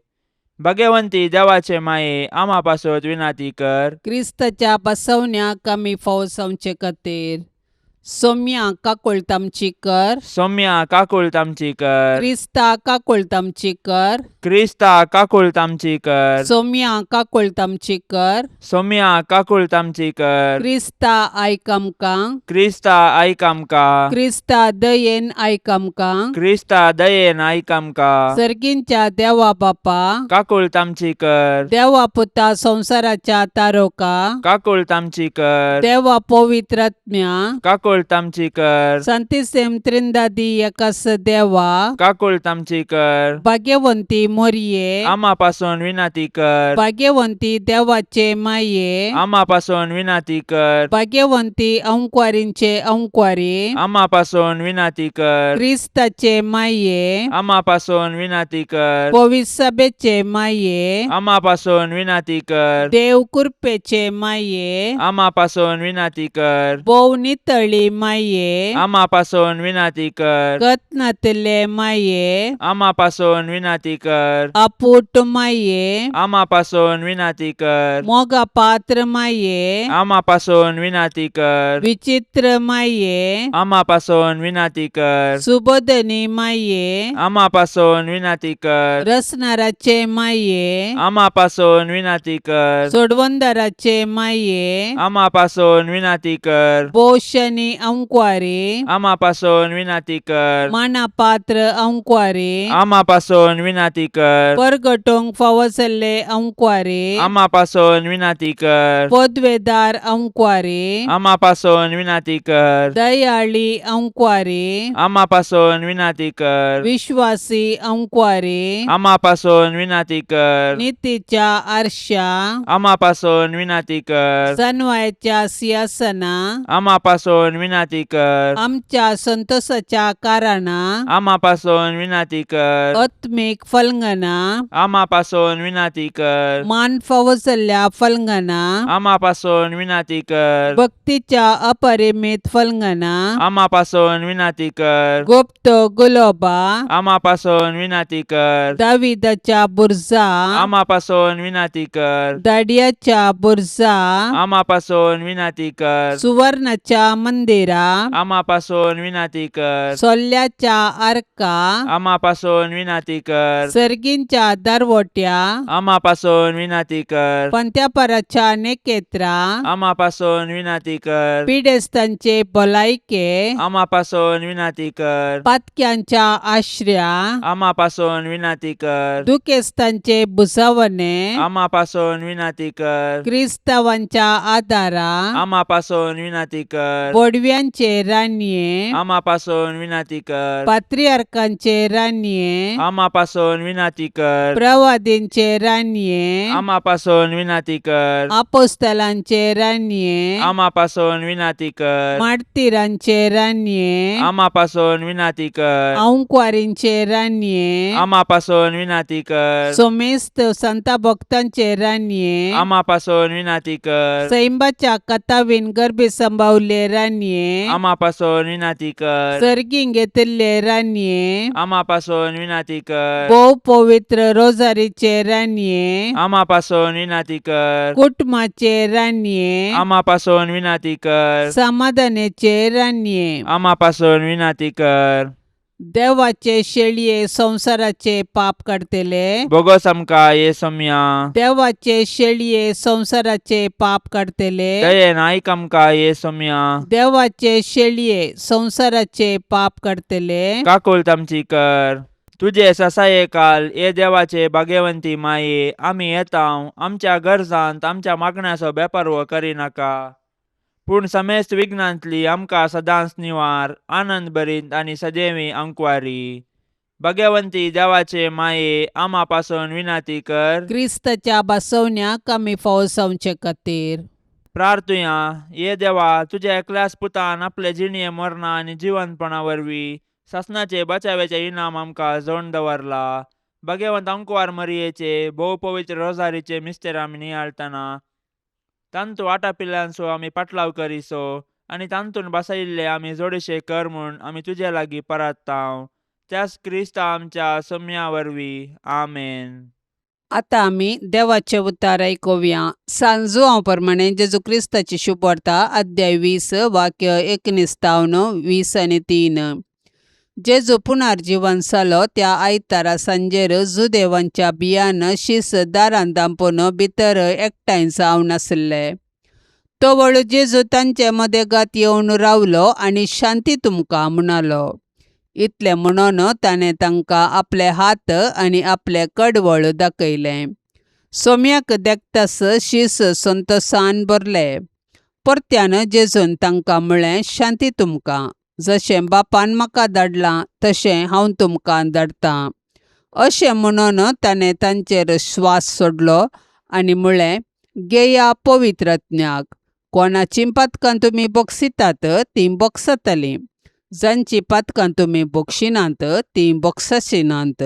भगवंती देवाचे माये, आमा पासत विनाती कर. क्रिस्ताच्या बसवण्याक आमी फावसावचे खातीर सोम्या काकुळट आमची कर. सौम्या काकुळट आमची कर. क्रिस्ता काकुळट आमची कर. क्रिस्ता काकुळट आमची कर. सोम्या काकुळट आमची कर. सौम्या काकुळट आमची कर. क्रिस्ता आयक आमकां. क्रिस्ता आयक आमकां. क्रिस्ता दयेन आयक आमकां. क्रिस्ता दयेन आयक आमकां. सर्गींच्या देवा बापा, काकुळट आमची कर. देवा पुता संवसाराच्या तारोका, काकुळट आमची कर. देवा पवित्रात्म्या, काकुळट आमची कर. संतिसेम त्रिंदादी एकास देवा, काकुळट आमची कर. भाग्यवंती मोरये, आमा पासून विनाती कर. भाग्यवंती देवाचे माये, आमा पासून विनाती कर. भाग्यवंती अंकवारींचे अंकवारी, आमा पासून विनाती कर. क्रिस्ताचे माये, आमा पासून विनाती कर. पविसभेचे माये, आमा पासून विनाती कर. देव कृपेचे माये, आमा पासून विनाती कर. भोव नितळी माये, आमा पासून विनाती कर. कत्नातले माये, आमा पासून विनाती कर. अपूट माये, आमा पासून विनाती कर. मोगा पात्र माये, आमा पासून विनाती कर. विचित्र माये, आमा पासून विनाती कर. सुबोधनी माये, आमा पासून विनाती कर. रसनाराचे माये, आमा पासून विनाती कर. सोडवंदाराचे माये, आमा पासून विनाती कर. पोषणी अंकवारी, आमा पासून विनाती कर. मानापात्र अंकवारी, आमा पासून विनाती कर. परगटोंक फावसल्ले अंकवारी, आमा पासून विनाती कर. पदवेदार अंकवारी, आमा पासून विनाती कर. दयाळी अंकवारी, आमा पासून विनाती कर. विश्वासी अंकवारी, आमा पासून विनाती कर. नितीच्या आरशा, आमा पासून विनाती कर. सनवायच्या सिंहासना, आमा पासून विनाती कर. आमच्या संतोषाच्या कारणा, आमा पासून विनाती कर. आत्मीक फलंगना, आमा पासून विनाती कर. मान फावसल्ल्या फलंगना, आमा पासून विनाती कर. भक्तीच्या अपरिमित फलंगना, आमा पासून विनाती कर. गुप्त गुलोबा, आमा पासून विनाती कर. दाविदाच्या बुरजा, आमा पासून विनाती कर. दाडियाच्या बुरजा, आमा पासून विनाती कर. सुवर्णाच्या मंदिरा, आमा पासून विनाती कर. सोल्ल्याच्या आर्का, आमा पासून विनाती कर. सर्गींच्या दरवट्या, आमा पासून विनाती कर. पंत्यापराच्या नेकेत्रा, आमा पासून विनाती कर. पिडेस्तांचे भलायके, आमा पासून विनाती कर. पातक्यांच्या आश्र्या, आमा पासून विनाती कर. दुखेस्तांचे भुसावणे, आमा पासून विनाती कर. क्रिस्तावांच्या आदारा, आमा पासून विनाती कर. बोडव्यांचे रानये, आमा पासून विनाती कर. पात्रियार्कांचे रानये, आमा पासून विनाती कर. प्रवादींचे रानये, आमा पासून विनाती कर. आपोस्तलांचे रानये, आमा पासून विनाती कर. मार्तीरांचे रानये, आमा पासून विनाती कर. अंकवारींचे रानये, आमा पासून विनाती कर. सोमेस्त संता भक्तांचे रानये, आमा पासून विनाती कर. सैंबाच्या कथावीन गर्भी संभावले रानये, आमा पासून विनाती कर. सर्गीं घेतिल्ले रानये, आमा पासून विनाती कर. भोव पवित्र रोजारीचे रानये, आमा पासून विनाती कर. कुटुंबाचे रानये, आमा पासून विनाती कर. समाधानाचे रानये, आमा पासून विनाती कर. देवाचे शेळये संवसाराचे पाप काडतले, बोगोस आमकां ये सोम्या. देवाचे शेळये संवसाराचे पाप काडतले, दयेन आयक आमकां ये सोम्या. देवाचे शेळये संवसाराचे पाप काडतले, काकुळट आमची कर. तुजे ससाये काल ये देवाचे भाग्यवंती माये, आमी येता आमच्या गरजांत आमच्या मागण्याचो बेपारवो करिनाका, पूण समेस्त विघ्नांतली आमकां सदांच निवार, आनंद भरीत आनी सदैवी अंकवारी. भाग्यवंती देवाचे माये, आमा पासून विनाती कर. क्रिस्ताच्या बसवण्याक आमी फावसावचे खातीर प्रार्थुया. ये देवा, तुज्या एकल्याच पुतान आपले जिणये मरणा आनी जिवंतपणा वरवीं सासणाचे बचाव्याचे इनाम आमकां जोड दवरला. भाग्यवंत अंकवार मरियेचे भोव पवित्र रोजारीचे मिस्तेर आमी नियाळतना तांतू वाटापिल्ल्यांचो आमी पाटलाव करिसो आनी तांतून बसयिल्ले आमी जोडशे कर म्हूण आमी तुजे लागीं परत्तांव त्याच क्रिस्ता आमच्या सोम्या वरवीं. आमेन. आतां आमी देवाचें उतार आयकुया. सांजुआंव प्रमाणे जेजू क्रिस्ताची शुभवार्ता, अध्याय 20, वाक्य 19 20 आनी 3. जेजू पुनर्जीवन जालो त्या आयतारा सांजेर जुदेवांच्या भियान शीस दारान दांपून भितर एकठांय जावन आसले. तवळ जेजू तांचे मदेगात येवन रावलो आनी शांती तुमकां म्हणालो. इतलें म्हणून ताणें तांकां आपले हात आनी आपलें कडवळ दाखयलें. सोम्याक देखतास शीस संतोसान भरले. परत्यान जेजून तांकां म्हळें, शांती तुमकां. जशें बापान म्हाका धाडलां तशें हांव तुमकां धाडटां. अशें म्हणून ताणें तांचेर श्वास सोडलो आनी म्हळें, घेया पवित्र आत्म्याक. कोणाचीं पातकां तुमी बक्षितात तीं बक्षतलीं, जांचीं पातकां तुमी बक्षिनात तीं बक्षशिनात.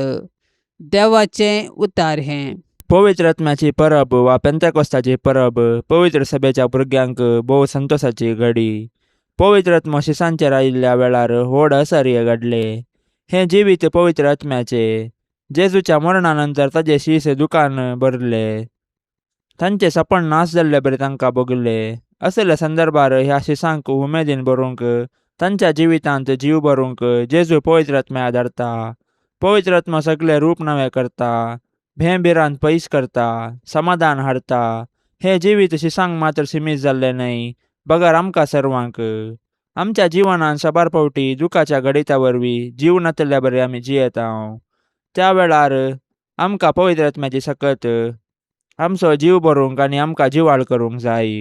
देवाचें उतार हें. पवित्र आत्म्याची परब वा पेंतेकोस्ताची परब पवित्र सभेच्या भुरग्यांक भोव संतोसाची घडी. पवित्र आत्मो शिसांचेर आयिल्ल्या वेळार व्हड असर्य घडले. हें जिवीत पवित्र आत्म्याचें. जेजूच्या मरणा नंतर ताजे शीस दुकान भरले, तांचे सपन नाश जाल्ले बरी तांकां भोगले. असल्या संदर्भार ह्या शिसांक उमेदीन भरूंक, तांच्या जिवितांत जीव भरूंक जेजू पवित्र आत्म्या धाडता. पवित्र आत्मो सगळे रूप नवें करता, भें भिरांत पयस करता, समाधान हाडता. हें जिवीत शिसांक मात्र सिमीत जाल्लें न्हय, बगर आमकां सर्वांक. आमच्या जिवनान साबार फावटी दुखाच्या घडिता वरवीं जीव नातल्या बरी आमी जियेता. त्या वेळार आमकां पवित्र आत्म्याची सकत आमचो जीव भरूंक आनी आमकां जिवाळ करूंक जाय.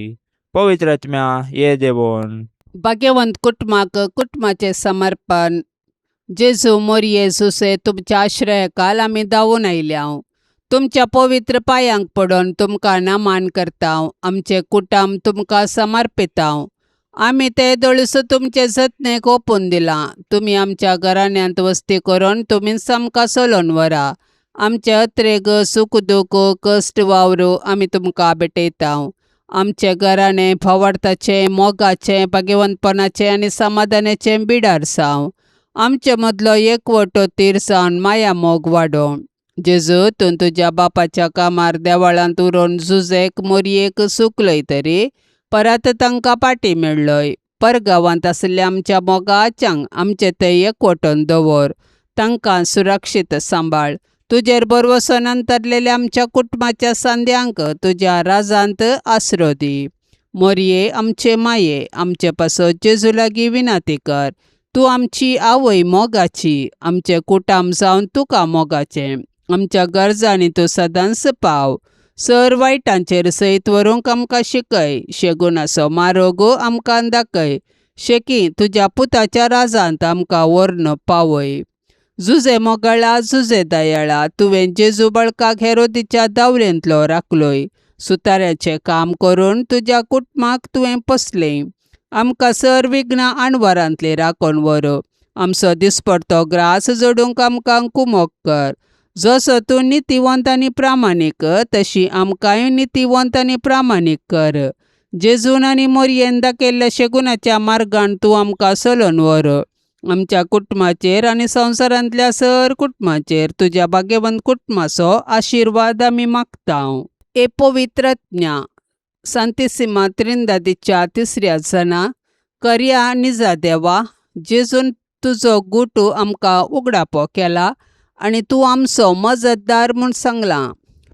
पवित्र आत्म्या ये देवोन. भाग्यवंत कुटुंबाक कुटुंबाचें समर्पण. जेजू, मोरये, जुसे, तुमच्या आश्रयकाल आमी धांवून आयल्या. तुमच्या पवित्र पांयांक पडून तुमकां नमन करता. आमचें कुटुंब तुमकां समर्पिता. आमी ते दोळसो तुमचे जतनेक ओपून दिलां. तुमी आमच्या घराण्यांत वस्ती करून तुमीच आमकां चलोवन व्हरा. आमचे अत्रेग, सूख दूख, कश्ट, वावर आमी तुमकां भेटयता. आमचें घराणें भावार्थाचें, मोगाचें, भाग्यवंतपणाचें आनी समाधानाचें बिडार जावं. आमचे मदलो एकवटो तिरसावन माया मोग वाडोवं. जेजू, तूं तुज्या बापाच्या कामार देवळांत उरोवन जुजेक मोरयेक सुकलय तरी परत तांकां पाटी मेळ्ळय. परगांवांत आशिल्ल्या आमच्या मोगाच्यांक आमचे ते एकवटोन दवर, तांकां सुरक्षीत सांबाळ. तुजेर भरवसो अंतरलेल्या आमच्या कुटुंबाच्या सांद्यांक तुज्या राजांत आसरो दी. मोरये, आमचे माये, आमचे पासत जेजू लागीं विनंती कर. तूं आमची आवय मोगाची, आमचें कुटुंब जावन तुका मोगाचें. आमच्या गरजांनी तूं सदांच पाव. सर वायटांचेर सयत व्हरूंक आमकां शिकय. शेगुणाचो मारोग आमकां दाखय. शेकी तुज्या पुताच्या राजांत आमकां व्हरून पावय. जुजे मोगाळा, जुजे दयाळा, तुवें जेजू बळकाक हेरोदीच्या दावरेंतलो राखलोय. सुताऱ्याचें काम करून तुज्या कुटुंबाक तुवें पोसलें. आमकां सर विघ्नां आणवारांतली राखून व्हर. आमचो दिसपडतो ग्रास जोडूंक आमकां कुमोक कर. जसो तूं नितीवंत आनी प्रामाणीक तशी आमकांय नितीवंत आनी प्रामाणीक कर. जेजून आनी मोरयेन दाखयल्ल्या शेगुणाच्या मार्गान तूं आमकां चलोवन व्हर. आमच्या कुटुंबाचेर आनी संवसारांतल्या सर कुटुंबाचेर तुज्या भाग्यवंत कुटुंबाचो आशिर्वाद आमी मागता. ए पवित्र आत्म्या, सांतिसिमा त्रिंदादीच्या तिसऱ्या जना, करया निजा देवा, जेजून तुजो गुटू आमकां उगडापो केला आनी तूं आमचो मजतदार म्हूण सांगलां.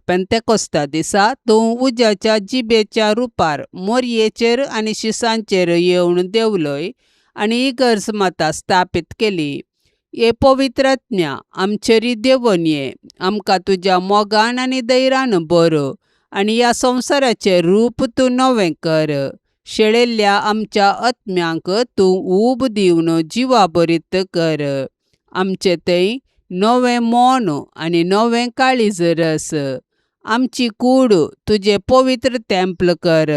पेंतेकोस्ता दिसा तूं उज्याच्या जिबेच्या रुपार मोरयेचेर आनी शिसांचेर येवन देंवलोय आनी इगर्ज माता स्थापीत केली. हे पवित्र आत्म्या, आमचेरी देंवोन ये. आमकां तुज्या मोगान आनी धैर्यान भर आनी ह्या संवसाराचें रूप तूं नवें कर. शेळेल्ल्या आमच्या आत्म्यांक तूं ऊब दिवन जिवाभरीत कर. आमचे थंय नवें मन आनी नवें काळीज रस. आमची कूड तुजें पवित्र तेंपल कर.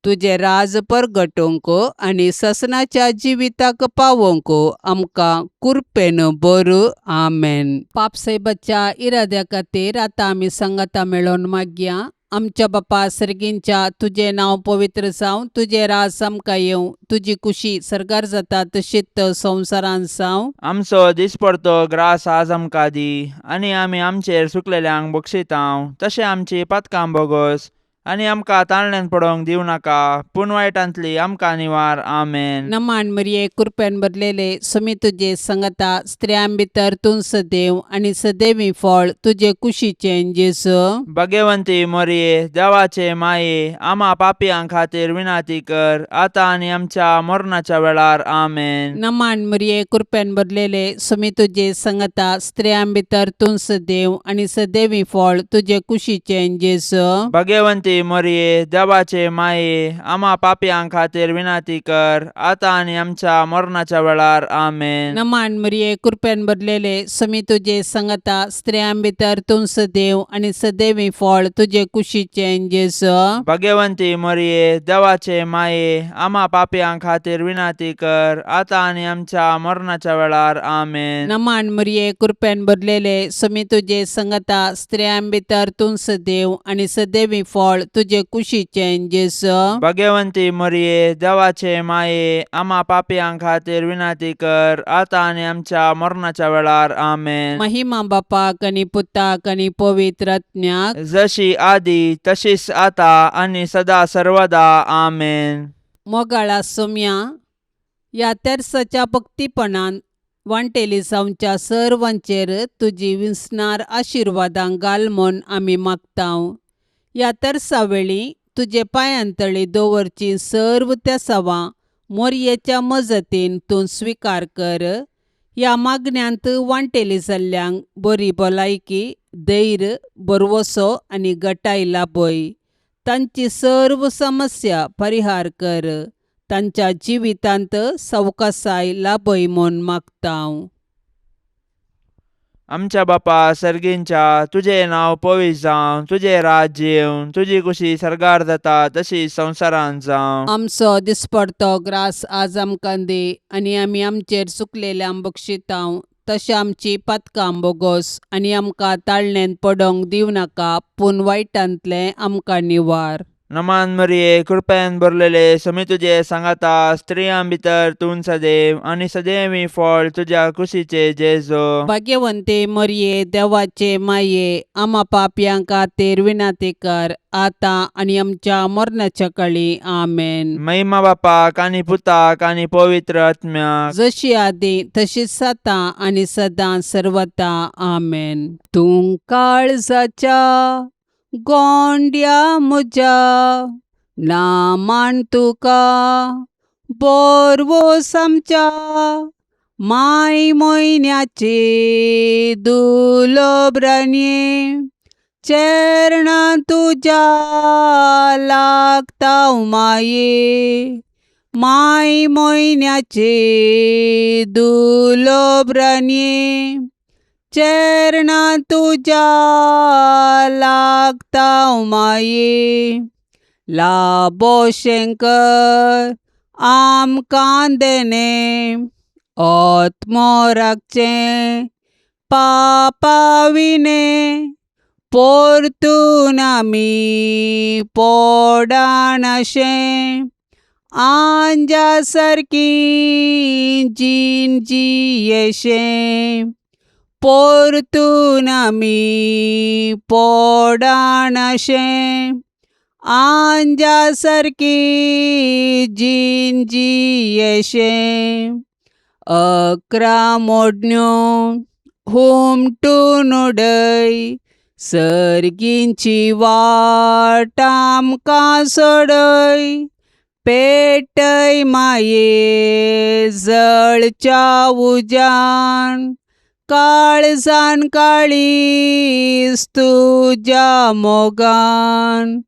तुजें राज परगटोवंक आनी ससनाच्या जिविताक पावोवंक आमकां कुरपेन भर. आमेन. पापसाहेबाच्या इराद्या खातीर आतां आमी सांगाता मेळोवन मागया. आमच्या बापा सर्गींच्या तुजें नांव पवित्र जावं, तुजें राज आमकां येवं, तुजी कुशी सर्गार जाता तशीच संवसारांत जावं. आमचो दिसपडतो ग्रास आज आमकां दी आनी आमी आमचेर सुकलेल्यांक बक्षितांव तशें आमची पातकां बोगोस आनी आमकां ताळण्यान पडोवंक दिवं नाका पूण वायटांतली आमकां निवार. आमेन. नमान मरिये, कृपेन भरलेले, समी तुजे संगता, स्त्रियां भितर तूं सदैव आनी सदैवी फळ तुजे कुशीचें जेजू. भगवंती मोरये, देवाचे माये, आमा पापयां खातीर विनाती कर आतां आनी आमच्या मरणाच्या वेळार. आमेन. नमान मरिये, कृपेन भरलेले, समी तुजे संगता, स्त्रियां भितर तूं सदैव आनी सदैवी फळ तुजे कुशीचें जेजू. भगवंती मोरये, देवाचे माये, आमा पापयां खातीर विनाती कर आतां आनी आमच्या मरणाच्या वेळार. आमेन. नमान मरिये, कृपेन भरलेले, समी तुजे संगता, स्त्रियां भितर तूं सदैव आनी सदैवी फळ तुजे कुशीचें जेजू. भगवंती मोरये, देवाचे माये, आमा पापयां खातीर विनाती कर आतां आनी आमच्या मरणाच्या वेळार. आमेन. नमान मरिये, कृपेन भरलेले, समी तुजे संगता, स्त्रियां भितर तूं सदैव आनी सदैवी फळ तुजे कुशीचें जेजू. भगवंती मोरये, देवाचे माये, आमा पापयां खातीर विनाती कर आतां आनी आमच्या मरणाच्या वेळार. आमेन. महिमा बापाक आनी पुताक आनी पवित्र आत्म्याक, जशी आदी तशीच आता आनी सदा सर्वदा. आमेन. मोगाळा सोम्या, ह्या तेर्साच्या भक्तीपणान वांटेली जावच्या सर्वांचेर तुजी विसणार आशिर्वादां घाल म्हूण आमी मागतांव. ह्या तेर्सा वेळी तुजे पांयांतळी दवरची सर्व तेसावां मोरयेच्या मजतीन तूं स्विकार कर. ह्या मागण्यांत वांटेली जाल्ल्यांक बरी भलायकी, धैर्य, भरवसो आनी गटाय लाभय. तांची सर्व समस्या परिहार कर. तांच्या जिवितांत सवकासाय लाभय म्हूण मागतांव. आमच्या बापा सर्गींच्या, तुजें नांव पवित्र जावं, तुजें राज्य येवं, तुजी कुशी सर्गार जाता तशी संवसारांत जावं. आमचो दिसपडतो ग्रास आज आमकां दी आनी आमी आमचेर चुकलेल्यांक बक्षितांव तशें आमची पातकां बोगोस आनी आमकां ताळणेंत पडोवंक दिवं नाका पूण वायटांतलें आमकां निवार. नमान मरिये, कृपेन भरलेले, समी तुजे सांगाता, स्त्रियां भितर तूं सदैव आनी सदैवी फळ तुज्या कुशीचे जेजो. भाग्यवंते मरिये, देवाचे माये, आमा पापयां खातीर विनाती कर आतां आनी आमच्या मरणाच्या कळी. आमेन. महिमा बापाक आनी पुताक आनी पवित्र आत्म्याक, जशी आदी तशीच आतां आनी सदां सर्वता. आमेन. तूं काळजाच्या गोंड्या म्हज्या, नामान तुका बोरवोस आमच्या माय म्हयन्याचे दुलोब्रांनी, चेरणां तुज्या लागता माये, माय म्हयन्याचे दुलोब्रांनी, चेरणां तुज्या लागता माये. लाबो शंकर आमकां देणे, आत्मो राखचें पापा विणे, पोरतून आमी पोडानाशें, आंजा सारकी जीण जियेशें, पोरतून आमी पोडानाशें, आंजा सारकी जीण जियेशें. 11 मोडण्यो हुमटून उडय, सर्गींची वाट आमकां सोडय, पेटय माये जळच्या उज्यान, काळजान काळीज तुज्या मोगान,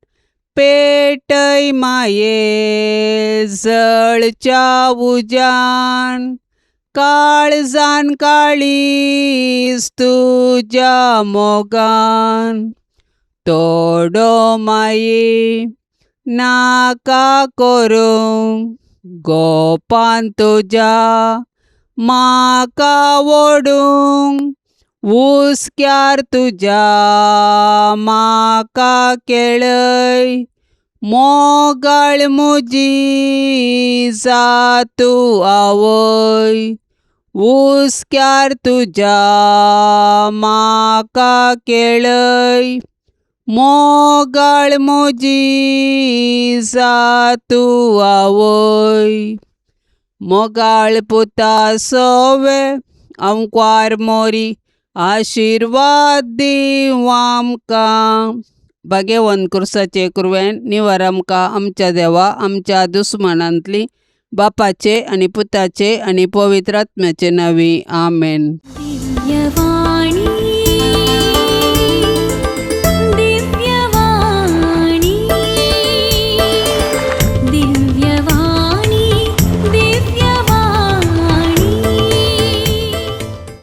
पेटय माये जळच्या उज्यान, काळजान काळीज तुज्या मोगान. तोडो माये नाका करूंक, गोपान तुज्या म्हाका ओडूंक, हुस्क्यार तुज्या म्हाका केळय मोगाळ म्हजी जातू आवय हुस्क्यार तुज्या म्हाका केळय मोगाळ म्हजी जातू आवय मोगाळ पुता सोवे आंकवार मोरी आशिर्वाद दीवं आमकां. भाग्यवंत कुर्साचे कुरवेन निवार आमकां आमच्या देवा आमच्या दुस्मानांतली बापाचे आनी पुताचे आनी पवित्र आत्म्याचे नांवी. आमेन. दिव्यवाणी.